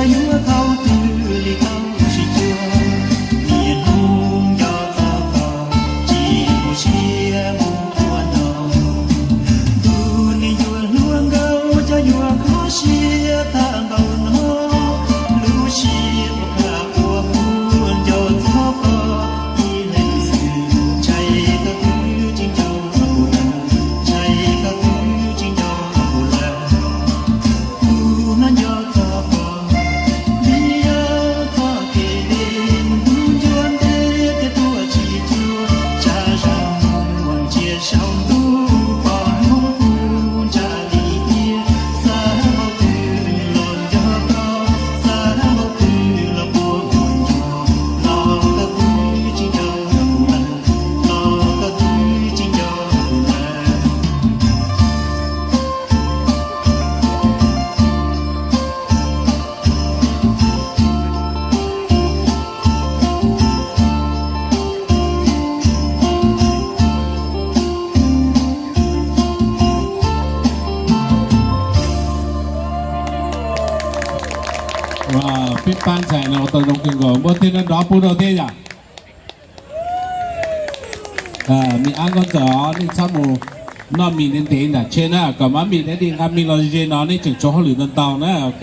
Yuav thaum twg li tau sib cuag, niaj hnub nco txog koj, tsis muaj siab mus ua noj. Ntuj niam yuav hluas nkauj, cov yuav kho siab tag npaum no, lub siab puas khav puas khuv nco txog koj ib leeg xwb. Ntshai koj twb tsis nco kuv lawm, ntshai koj twb tsis nco kuv lawm. Kuv hnov nco txog koj, vim yog txoj kev deb, hnub ncuav ntev tias tuaj tsis cuag, tshav zag muag ntsia saum ntuj pom hnub qub ntsa li tiag, xav npaum twg los nco koj, xav npaum twg los puas muaj nco, los koj twb tsis nco kuv lawm, los koj twb tsis nco kuv lawm. Peb pab ntxhais no ua tau zoo kawg nkaus, npuaj tej no nrov puag rau thiab yom. Me ab Nkauj Ntxawm, nej txhob mus noj mis ntev ntev nram tsheb na, kom Mami Daddy nqa mis los ze no, nej tseem tshuav hauj lwm ntau ntau na, ok.